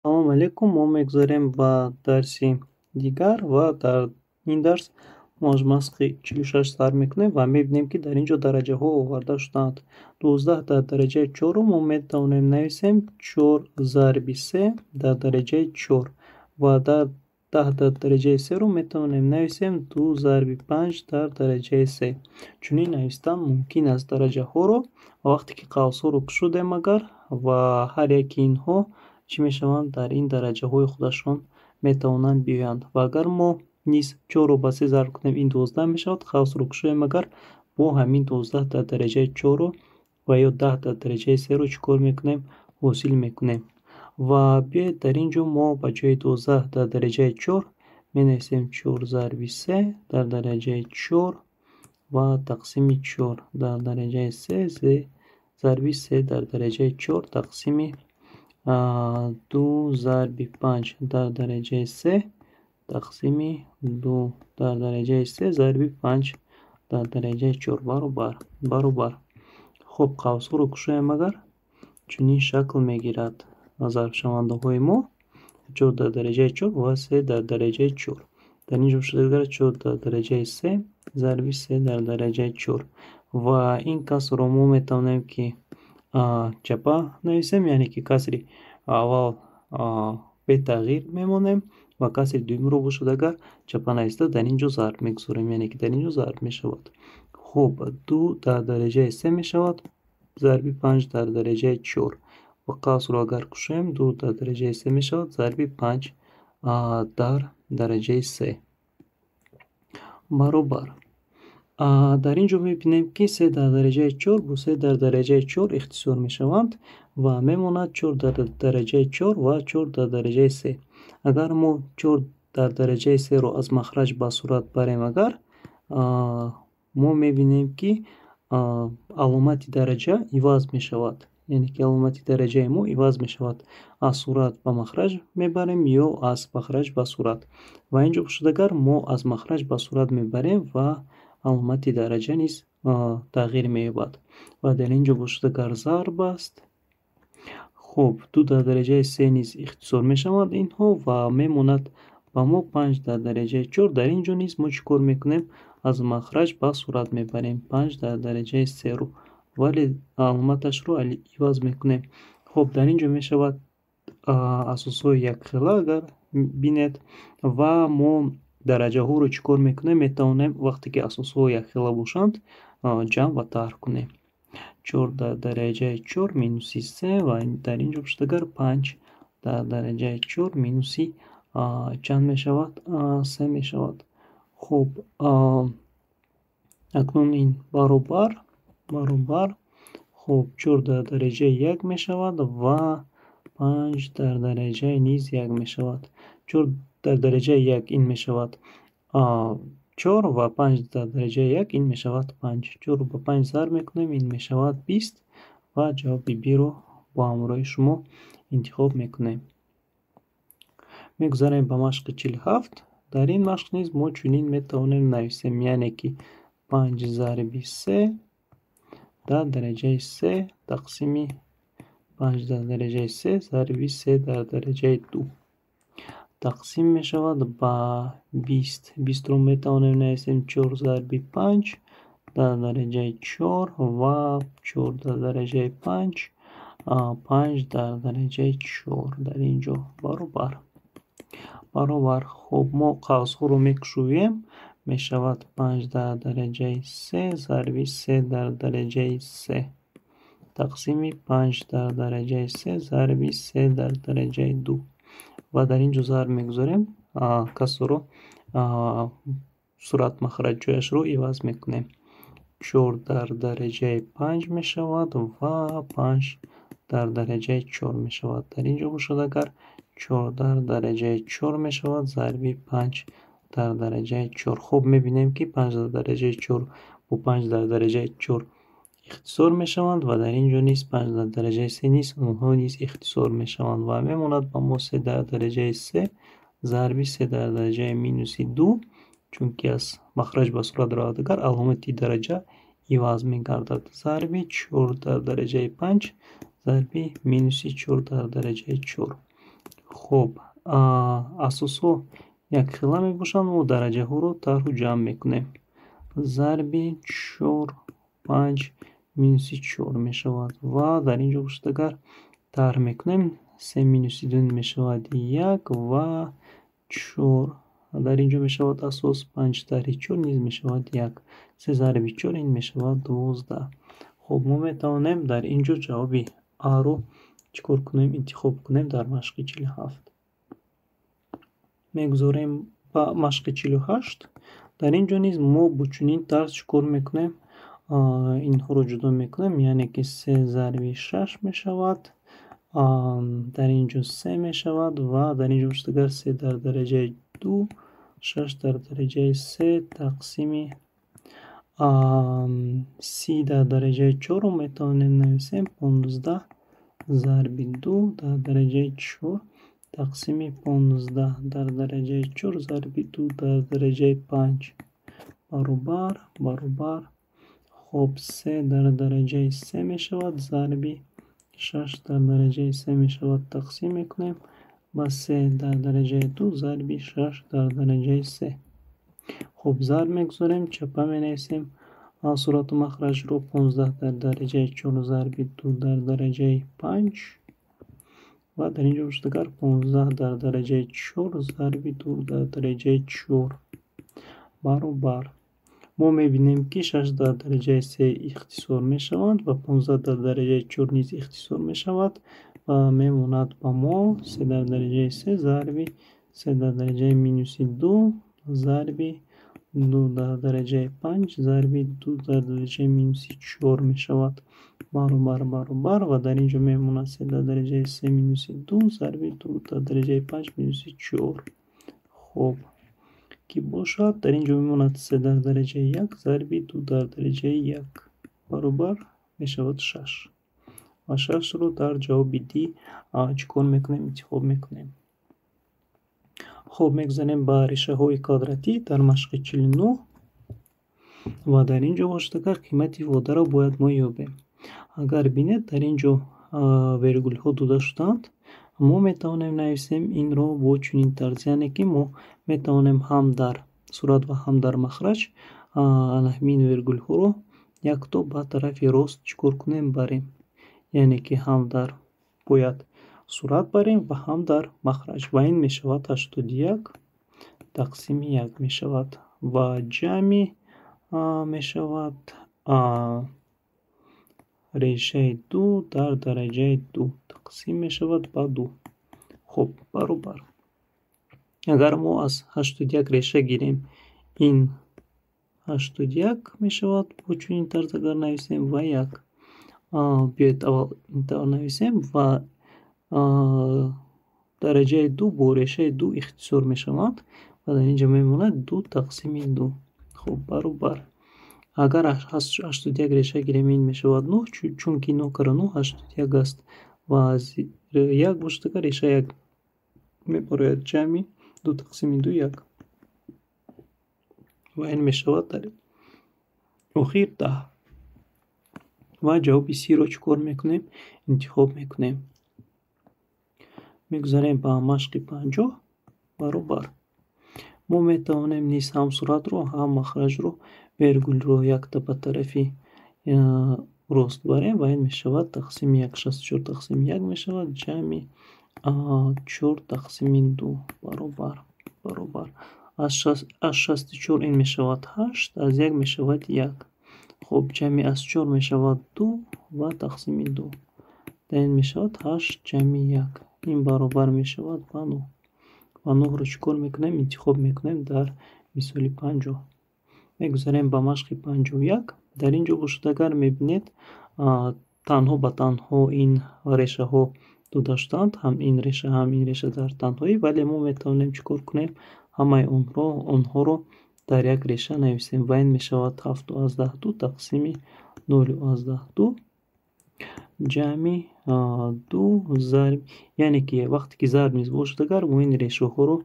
Салом алейкум. Мо мегузарем ба дарси дигар ва дар ин дарс мо аз машқи 46 сар мекунем ва мебинем, ки дар ин ҷо дараҷаҳо оварда шудаанд. 12 дар дараҷаи чорро мо метавонем нависем чор зарби се дар дараҷаи чор ва дар 10 дар дараҷаи серо метавонем нависем ду зарби панҷ дар дараҷаи се. Чунин навистан мумкин аст дараҷаҳоро. Ва вақте ки қавсҳоро кушодем агар, ва ҳар яки инҳо чӣ мешаванд, дар ин дараҷаҳои худашон метавонанд биёянд. Ва агар мо низ чорро ба се зарб кунем, ин 12 мешавад. Қавсро кушоем агар, бо ҳамин 12 дар дараҷаи чорро ва ё 10 дар дараҷаи серо чӣ кор мекунем? Ҳосил мекунем. Ва биёед, дар ин ҷо мо ба ҷои 12 дар дараҷаи чор менависем чор зарби се дар дараҷаи чор ва тақсими чор дар дараҷаи се зарби се дар дараҷаи чор тақсими ду зарби панҷ дар дараҷаи се тақсими ду дар дараҷаи се зарби панҷ дар дараҷаи чор баробар. Хуб, қавсҳоро кушоем агар, чунин шакл мегирад зарбшавандаҳои мо: чор дар дараҷаи чор ва се дар дараҷаи чор. Дар ин ҷо шуда чор дар дараҷаи се зарби се дар дараҷаи чор. Ва ин касрро мо метавонем ки чапа нависем, яъне ки касри аввал бетағйир мемонем ва касри дуюмро бошад агар, чапа нависта, дар ин ҷо зарб мегузорем, яъне ки дар ин ҷо зарб мешавад. Хуб, ду дар дараҷаи се мешавад зарби панҷ дар дараҷаи чор ва қавсро агар кушоем, ду дар дараҷаи се мешавад зарби панҷ дар дараҷаи се баробар. Дар ин ҷо мебинем, ки се дар дараҷаи чор бо се дар дараҷаи чор ихтисор мешаванд ва мемонад чор дар дараҷаи чор ва чор дар дараҷаи се. Агар мо чор дар дараҷаи серо аз махраҷ ба сурат барем агар, мо мебинем, ки аломати дараҷа иваз мешавад, яъне ки аломати дараҷаи мо иваз мешавад. Аз сурат ба махраҷ мебарем ё аз махраҷ ба сурат. Ва ин ҷо бошад агар, мо аз махраҷ ба сурат мебарем ва аломати дараҷа низ тағйир меёбад. Ва дар ин ҷо бошад агар, зарб аст. Хуб, ду дар дараҷаи се низ ихтисор мешаванд инҳо ва мемонад ба мо панҷ дар дараҷаи чор. Дар ин ҷо низ мо чӣ кор мекунем? Аз махраҷ ба сурат мебарем панҷ дар дараҷаи серо, вале аломаташро иваз мекунем. Хуб, дар ин ҷо мешавад асосҳои якхела агар бинед. Ва мо дараҷаҳоро чӣ кор мекунем? Метавонем, вақте ки асосҳо якхела бошанд, ҷамъ ва тарҳ кунем. Чор дар дараҷаи чор минуси се ва дар ин ҷо бошад агар, панҷ дар дараҷаи чор минуси чанд мешавад? Се мешавад. Хуб, акнун ин баробар. Хуб, чор дар дараҷаи як мешавад ва панҷ дар дараҷаи низ як мешавад. Чор дар дараҷаи як ин мешавад чор ва панҷ дар дараҷаи як ин мешавад панҷ. Чорро ба панҷ зарб мекунем, ин мешавад 20 ва ҷавоби биро бо ҳамроҳи шумо интихоб мекунем. Мегузарем ба машқи 47. Дар ин машқ низ мо чунин метавонем нависем, яъне ки панҷ зарби се дар дараҷаи се тақсими панҷ дар дараҷаи се зарби се дар дараҷаи ду тақсим мешавад ба 20. 20-ро метавонем нависем чор зарби панҷ дар дараҷаи чор ва чор дар дараҷаи панҷ, панҷ дар дараҷаи чор дар ин ҷо баробар. Хуб, мо қавсҳоро мекушоем, мешавад панҷ дар дараҷаи се зарби се дар дараҷаи се тақсими панҷ дар дараҷаи се зарби се дар дараҷаи ду ва дар ин ҷо зарб мегузорем, касрро сурат махраҷ ҷояшро иваз мекунем. Чор дар дараҷаи панҷ мешавад ва панҷ дар дараҷаи чор мешавад. Дар ин ҷо бошад агар, чор дар дараҷаи чор мешавад зарби панҷ дар дараҷаи чор. Хуб, мебинем, ки панҷ дар дараҷаи чор бо панҷ дар дараҷаи чор ихтисор мешаванд ва дар ин ҷо низ панҷ дар дараҷаи се низ онҳо низ ихтисор мешаванд ва мемонад ба мо се дар дараҷаи се зарби се дар дараҷаи минуси ду, чунки аз махраҷ ба сурат равад агар, аломати дараҷа иваз мегардад, зарби чор дар дараҷаи панҷ зарби минуси чор дар дараҷаи чор. Хуб, асосҳо якхела мебошанд, мо дараҷаҳоро тарҳу ҷамъ мекунем. Зарби 4 5 минуси 4 мешавад ва дар ин ҷо бошад агар тарҳ мекунем, 3 минуси 2 мешавад 1 ва 4. Дар ин ҷо мешавад асос 5 тарҳи 4 низ мешавад 1. 3 зарби 4 ин мешавад 12. Хуб, мо метавонем дар ин ҷо ҷавоби А-ро чӣ кор кунем? Интихоб кунем дар машқи 47. Мегузорем ба машқи 48. Дар ин ҷо низ мо бо чунин тарз чӣ кор мекунем? Инҳоро ҷудо мекунем, яъне ки 3 зарби 6 мешавад, дар ин ҷо 3 мешавад ва дар ин ҷо бошад агар 3 дар дараҷаи 2, 6 дар дараҷаи 3 тақсими 30 дар дараҷаи 4 метавонем нависем 15 зарби 2 дар дараҷаи 4 тақсими 15 дар дараҷаи 4 зарби 2 дар дараҷаи 5 баробар баробар. Хуб, 3 дар дараҷаи 3 мешавад зарби 6 дар дараҷаи 3 мешавад, тақсим мекунем ба 3 дар дараҷаи 2 зарби 6 дар дараҷаи 3. Хуб, зарб мегузорем, чапа менависем сурату махраҷро 15 дар дараҷаи 4 зарби 2 дар дараҷаи 5 ва дар ин ҷо бошад агар 15 дар дараҷаи 4 зарби 2 дар дараҷаи 4 баробар. Мо мебинем, ки 6 дар дараҷаи 3 ихтисор мешаванд ва 15 дар дараҷаи 4 низ ихтисор мешавад ва мемонад ба мо 3 дар дараҷаи 3 зарби 3 дар дараҷаи минуси 2 зарби 2 дар дараҷаи 5 зарби 2 дар дараҷаи минуси 4 мешавад баробар баробар ва дар ин ҷо мемонад 3 дар дараҷаи 3 минуси 2 зарби 2 дар дараҷаи 5 минуси 4. Хуб, ки бошад, дар ин ҷо мемонад 3 дар дараҷаи 1 зарби 2 дар дараҷаи 1 баробар мешавад 6. Ва 6-ро дар ҷавоби Д чӣ кор мекунем? Интихоб мекунем. Хуб, мегузарем ба решаҳои квадратӣ дар машқи 49 ва дар ин ҷо бошад агар қимати водаро бояд мо ёбем. Агар бинед, дар ин ҷо вергулҳо дода шудаанд, мо метавонем нависем инро бо чунин тарз, яъне ки мо метавонем ҳам дар сурат ва ҳам дар махраҷ ҳамин вергулҳоро якто ба тарафи рост чӣ кор кунем? Барем. Яъне ки ҳам дар бояд сурат барем ва ҳам дар махраҷ. Ва ин мешавад 81 тақсими 1 мешавад ва ҷамъи мешавад решаи 2 дар дараҷаи 2 тақсим мешавад ба 2. Хуб, баробар. Агар мо аз 81 реша гирем, ин 81 мешавад бо чунин тарз агар нависем ва 1. Биёед аввал ин тавр нависем ва дараҷаи 2 бо решаи 2 ихтисор мешаванд ва дар ин ҷо мемонад 2 тақсими 2. Хуб, баробар. Агар 81 реша гирем, ин мешавад 9, чунки 9 кара 9 81 аст ва аз 1 бошад агар реша 1 мебарояд, ҷамъи 2 тақсими 2 1. Ва ин мешавад дар охир 10. Ва ҷавоби С-ро чӣ кор мекунем? Интихоб мекунем. Мегузарем ба машқи 50 баробар. Мо метавонем низ ҳам суратро, ҳам махраҷро вергулро якта ба тарафи рост барем ва ин мешавад тақсими 1, 64 тақсими 1 мешавад ҷамъи 4 тақсими 2 баробар баробар. Аз 64 ин мешавад 8, аз 1 мешавад 1. Хуб, ҷамъи аз 4 мешавад 2 ва тақсими 2. Дар ин мешавад 8 ҷамъи 1. Ин баробар мешавад ба 9. Ва 9-ро чӣ кор мекунем? Интихоб мекунем дар мисоли 50. Мегузарем ба машқи 51. Дар ин ҷо бошад агар мебинед, танҳо ба танҳо ин решаҳо дода шудаанд, ҳам ин реша, ҳам ин реша дар танҳоӣ, вале мо метавонем чӣ кор кунем? Ҳамаи онҳоро дар як реша нависем ва ин мешавад 7,2 тақсими 0,2 ҷамъи 2 зарб, яъне ки вақте ки зарб низ бошад агар мо ин решаҳоро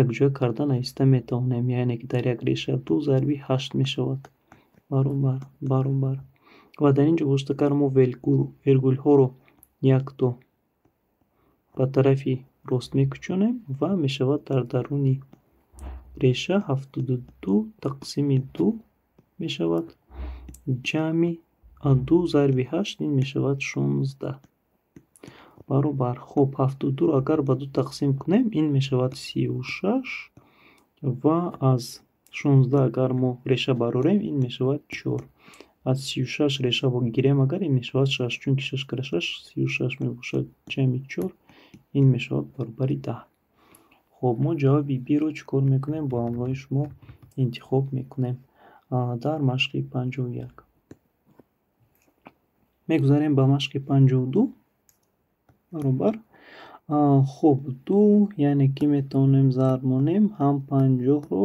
якҷоя карда нависта метавонем, яъне ки дар як реша 2 зарби 8 мешавад баробар баробар. Ва дар ин ҷо бошад агар мо вергулҳоро якто ба тарафи рост мекучонем ва мешавад дар даруни реша 72 тақсими 2 мешавад ҷамъи 2 зарби 8, ин мешавад 16 баробар. Хуб, 72-ро агар ба 2 тақсим кунем, ин мешавад 36 ва аз 16 агар мо реша барорем, ин мешавад 4. Аз 36 реша гирем агар, ин мешавад 6, чунки 6 кара 6 36 мебошад, ҷамъи 4 ин мешавад баробари 10. Хуб, мо ҷавоби Б-ро чӣ кор мекунем? Бо ҳамроҳи шумо интихоб мекунем дар машқи 51. Мегузарем ба машқи 52 баробар. Хуб, ду, яъне ки метавонем зарб монем, ҳам 50-ро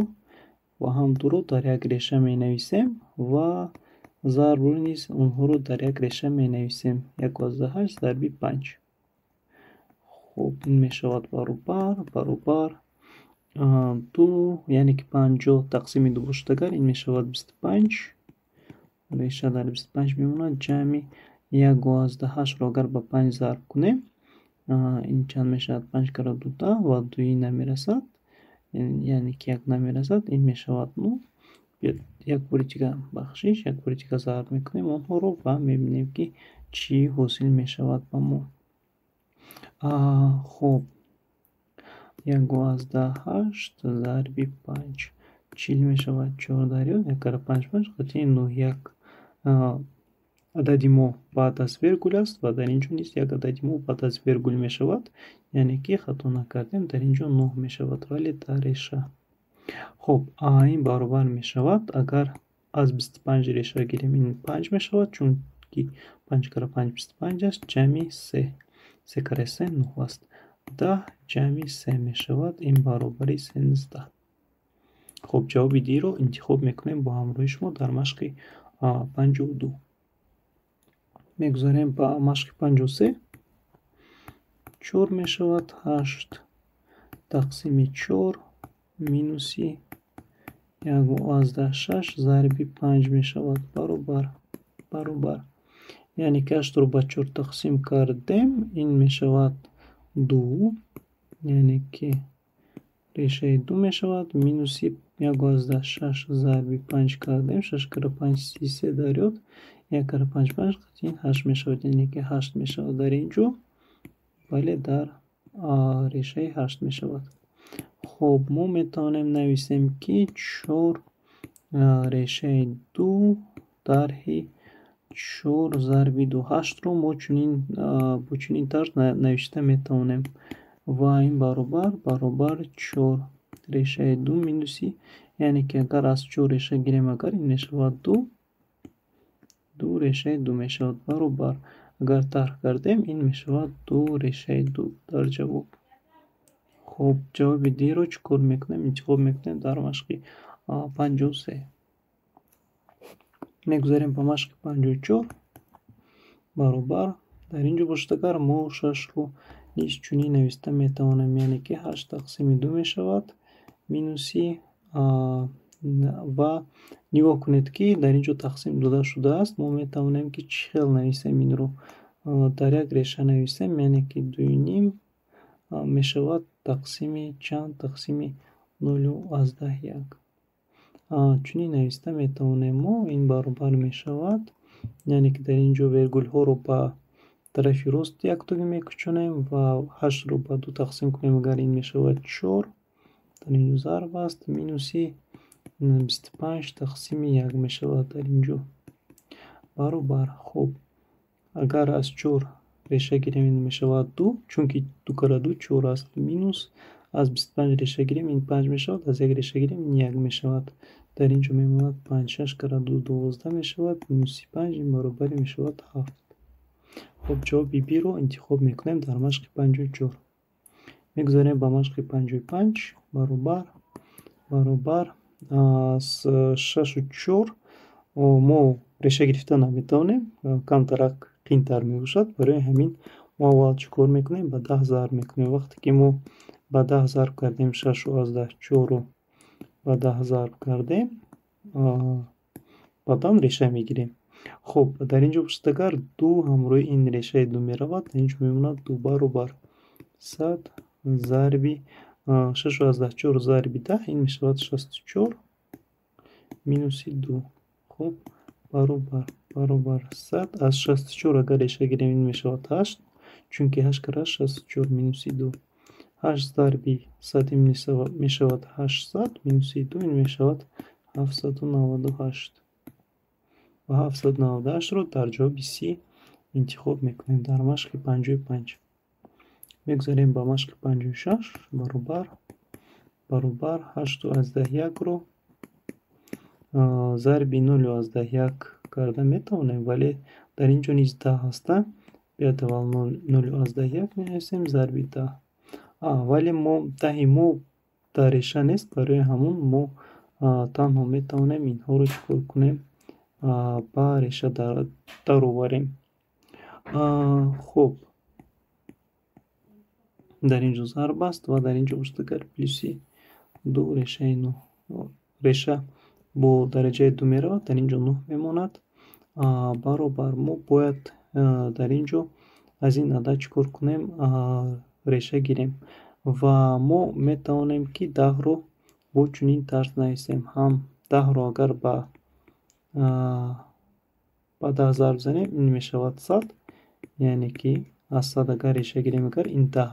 ва ҳам дуро дар як реша менависем ва зарбро низ онҳоро дар як реша менависем. 1,8 зарби 5. Хуб, ин мешавад баробар ду, яъне ки 50 тақсими ду бошад агар, ин мешавад 25, реша дар 25 мемонад, ҷамъи 1,8-ро агар ба 5 зарб кунем, ин чанд мешавад? 5 кара ду 10 ва дуи намерасад, яъне ки як намерасад, ин мешавад 9. Як бори дига, бахшиш, як бори дига зарб мекунем онҳоро ва мебинем, ки чӣ ҳосил мешавад ба мо. Хуб, 1,8 зарби 5 40 мешавад, чор дар як кара панҷ панҷ, қатъи нӯҳ. Як адади мо баъд аз вергул аст ва дар ин ҷо низ як адади мо баъд аз вергул мешавад, яъне ки хато накардем, дар ин ҷо нӯҳ мешавад, вале дар реша. Хуб, ин баробар мешавад, агар аз 25 реша гирем, ин панҷ мешавад, чунки панҷ кара панҷ 25 аст, ҷамъи се, се кара се нӯҳ аст, 10 ҷамъи се мешавад, ин баробари 13. Хуб, ҷавоби Д-ро интихоб мекунем бо ҳамроҳи шумо дар машқи 52. Мегузарем ба машқи 53. Чор мешавад, ҳашт тақсими чор минуси 1,6 зарби панҷ мешавад баробар. Яъне ки ҳаштро ба чор тақсим кардем, ин мешавад ду, яъне ки решаи ду мешавад, минуси 1,6 зарби панҷ кардем, шаш кара панҷ 33 дарёд, як кара панҷ панҷ, қатъи ҳашт мешавад, яъне ки ҳашт мешавад дар ин ҷо, вале дар решаи ҳашт мешавад. Хуб, мо метавонем нависем, ки чор решаи ду тарҳи чор зарби ду. Ҳаштро мо чунин бо чунин тарз навишта метавонем ва ин баробар чор решаи ду минуси, яъне ки агар аз чор реша гирем агар, ин мешавад ду, ду решаи ду мешавад баробар. Агар тарҳ кардем, ин мешавад ду решаи ду дар ҷавоб. Хуб, ҷавоби Д-ро чӣ кор мекунем? Интихоб мекунем дар машқи 53. Мегузарем ба машқи 54 баробар. Дар ин ҷо бошад агар, мо шашро низ чунин нависта метавонем, яъне ки ҳашт тақсими ду мешавад минуси ва нигоҳ кунед, ки дар ин ҷо тақсим дода шудааст. Мо метавонем, ки чӣ хел нависем инро? Дар як реша нависем, яъне ки дую ним мешавад тақсими чанд? Тақсими 0,1. Чунин нависта метавонем мо, ин баробар мешавад, яъне ки дар ин ҷо вергулҳоро ба тарафи рост яктогӣ мекучонем ва ҳаштро ба ду тақсим кунем агар, ин мешавад чор, дар ин ҷо зарб аст, минуси 25 тақсими як мешавад дар ин ҷо баробар. Хуб, агар аз чор реша гирем, ин мешавад ду, чунки ду кара ду чор аст, минус аз 25 реша гирем, ин панҷ мешавад, аз як реша гирем, ин як мешавад, дар ин ҷо мемонад панҷ, шаш кара ду 12 мешавад, минуси панҷ, ин баробари мешавад ҳафт. Хуб, ҷавоби Б-ро интихоб мекунем дар машқи 54. Мегузарем ба машқи 55 баробар. Аз шашу чор мо реша гирифта наметавонем, камтарак қиинтар мебошад. Барои ҳамин мо аввал чӣ кор мекунем? Ба 10 зарб мекунем. Вақте ки мо ба 10 зарб кардем, шашу аз даҳ чорро ба 10 зарб кардем, баъдан реша мегирем. Хуб, дар ин ҷо бошад агар, ду ҳамроҳи ин решаи ду меравад, дар ин ҷо мемонад ду баробар 100. Зарби 6,4 зарби 10 ин мешавад 64 минуси 2. Хуб, баробар 100. Аз 64 агар реша гирем, ин мешавад 8, чунки 8 кара 64 минуси 2. 8 зарби 100 ин мешавад 800, минуси 2 ин мешавад 798. Ва 798-ро дар ҷавоби С интихоб мекунем дар машқи 55. Мегузарем ба машқи 56. Баробар 8,1-ро зарби 0,1 карда метавонем, вале дар ин ҷо низ 10 ҳаста. Биёед, аввал 0,1 менависем, зарби 10. Вале мо 10-и мо дар реша нест, барои ҳамон мо танҳо метавонем инҳоро чӣ кор кунем? Ба реша дароварем. Хуб, дар ин ҷо зарб аст ва дар ин ҷо бошад агар плюси 2, решаи 9, реша бо дараҷаи 2 меравад, дар ин ҷо 9 мемонад. Баробар мо бояд дар ин ҷо аз ин адад чӣ кор кунем? Реша гирем. Ва мо метавонем, ки 10-ро бо чунин тарз нависем. Ҳам 10-ро агар ба 10 зарб занем, ин мешавад 100, яъне ки аз 100 агар реша гирем, агар ин 10.